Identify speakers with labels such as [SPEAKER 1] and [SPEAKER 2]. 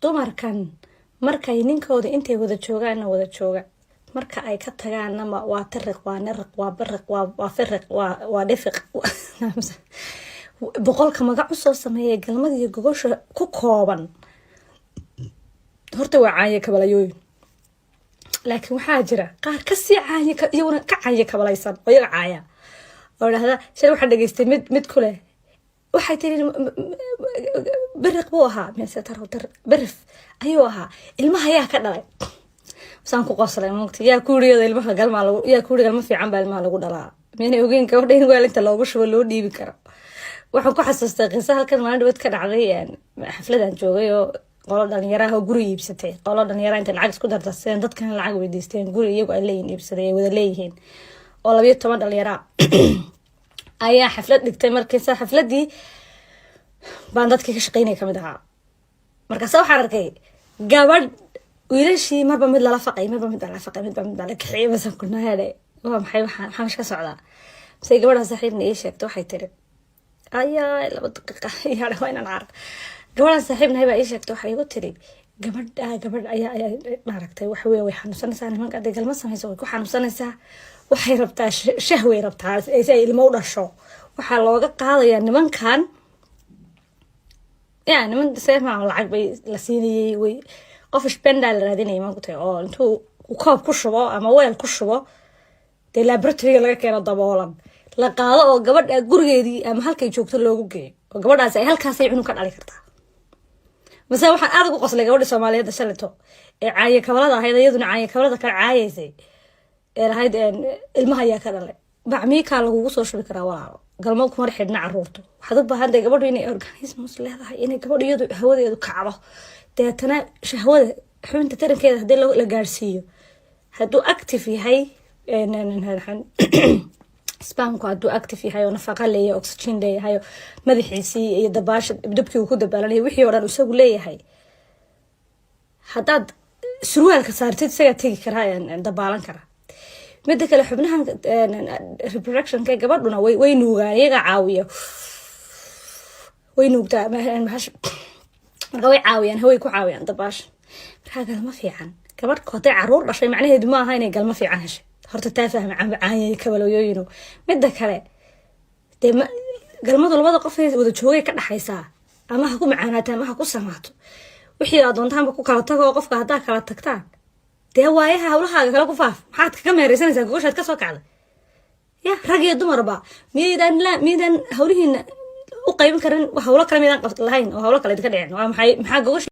[SPEAKER 1] Dumarkan markay ninkooda intay wada joogaanna wada jooga, marka ay ka tagaanna waa tiriq, waa niriq, waa biriq, waa firiq, waa dhifiq, 100-ka magac usoo sameeya galmada iyo gogosha ku kooban. Horta waa caanya kabalayooyin, laakiin waxaa jira qaar kasii caanya, iyaguna ka caanya kabalaysan oo iyaga caaya oo dhahda. Shalay waxaan dhageystay mid ku leh, waxay tiri biriq buu ahaa mise berif ayuu ahaa, ilmaha yaa ka dhalay? Saan ku qoslay mugta. Yaa kuuriyada ilmaha galmaa lagu, yaa kuuri galma fiican baa ilmaha lagu dhalaa? Miyana ogeyn gabadha in weel inta loogu shubo loo dhiibi karo? Waxaan ku xasuustay qiso halkan maalin dhaweed ka dhacday. Xafladan joogay oo qolo dhalinyaraha oo guri iibsatay. Qolo dhalinyaraha intay lacag isku dardarsadeen, dadkana lacag weydiisteen, guri iyagu ay leeyihin iibsaday, ay wada leeyihiin, oo 12 dhalinyaraa ayaa xaflad dhigtay. Markiisa xafladii baan dadkii ka shaqeynaya kamid ahaa. Markaase waxaan arkay gabadh wiilashii marba mid lala faqay, marba mid lala faqay, midba mid baa la kaxiyay. Masan kunaale, waa maxay? Waxaa meesha ka socdaa? Mise gabadha saaxiibna ii sheegtay, waxay tiri, ayaa 2 daqiiqa iyaadha, waa inaan carab. Gabadhan saaxiibnahay baa ii sheegtay, waxay igu tiri gabadha, gabadh ayaa maaragtay, waxa wey, way xanuunsanaysaa. Nimanka hadday galma samayso way ku xanuunsanaysaa. Waxay rabtaa shahway rabtaa si ay ilmo u dhasho. Waxaa looga qaadayaa nimankan ya niman seema lacag bay la siinayay. Way qof spender la raadinayay maogtay, oo intuu koob ku shubo ama weel ku shubo, dee laboratoryga laga keeno daboolan, la qaado oo gabadha gurigeedii ama halkay joogto loogu geeyo, oo gabadhaasi ay halkaasay cunug ka dhali kartaa. Mase waxaan aada ugu qoslay gabadha Soomaaliyeed shalito ee caaye kabalada ahayd, iyaduna caaye kabalada kale caayeysay, ee lahayd ilmaha ayaa ka dhalay. Bacmiikaa lagugu soo shubi karaa, walaalo. Galmo kuma xidhna caruurtu. Waxaad u baahan tahay gabadhu inay Orgasmus leedahay, inay gabadhu iyadu hawadeedu kacdo, deetana shahwada xubinta tarankeeda haddii la gaarsiiyo, hadduu active yahay spermku, hadduu active yahay oo nafaqa leeyahay, oxygen leeyahay, oo madaxiisii iyo dabaasha dubkii uu ku dabaalanaya, wixii oo dhan isagu leeyahay, haddaad surwaalka saartid isagaa tegi karaa, dabaalan karaa. Mida kale, xubnahan reproductionka gabadhuna way nuugaan, iyagaa caawiya, way nuugtaa marka way caawiyaan, haway ku caawiyaan dabaasha. Markaa galma fiican gabadh hadday caruur dhashay macnaheedu ma aha inay galma fiican heshay. Horta taa fahma, caanyay kabalooyooyino. Mida kale, dee galmadu labada qof ee wada joogay ka dhaxaysaa, ama ha ku macaanaato ama ha ku samaato. Wixii aad doontaanba ku kala tago. Oo qofka haddaa kala tagtaan, dee waayaha hawlahaaga kale ku faaf. Maxaad kaga meereysanaysaa gogoshaad kasoo kacday? Ya rag iyo dumarba, miyaydaan hawlihiina u qaybin karin? Hawlo kale miydaan lahayn oo hawlo kale idinka dhicin? Waa maxay? Maxaa gogosha?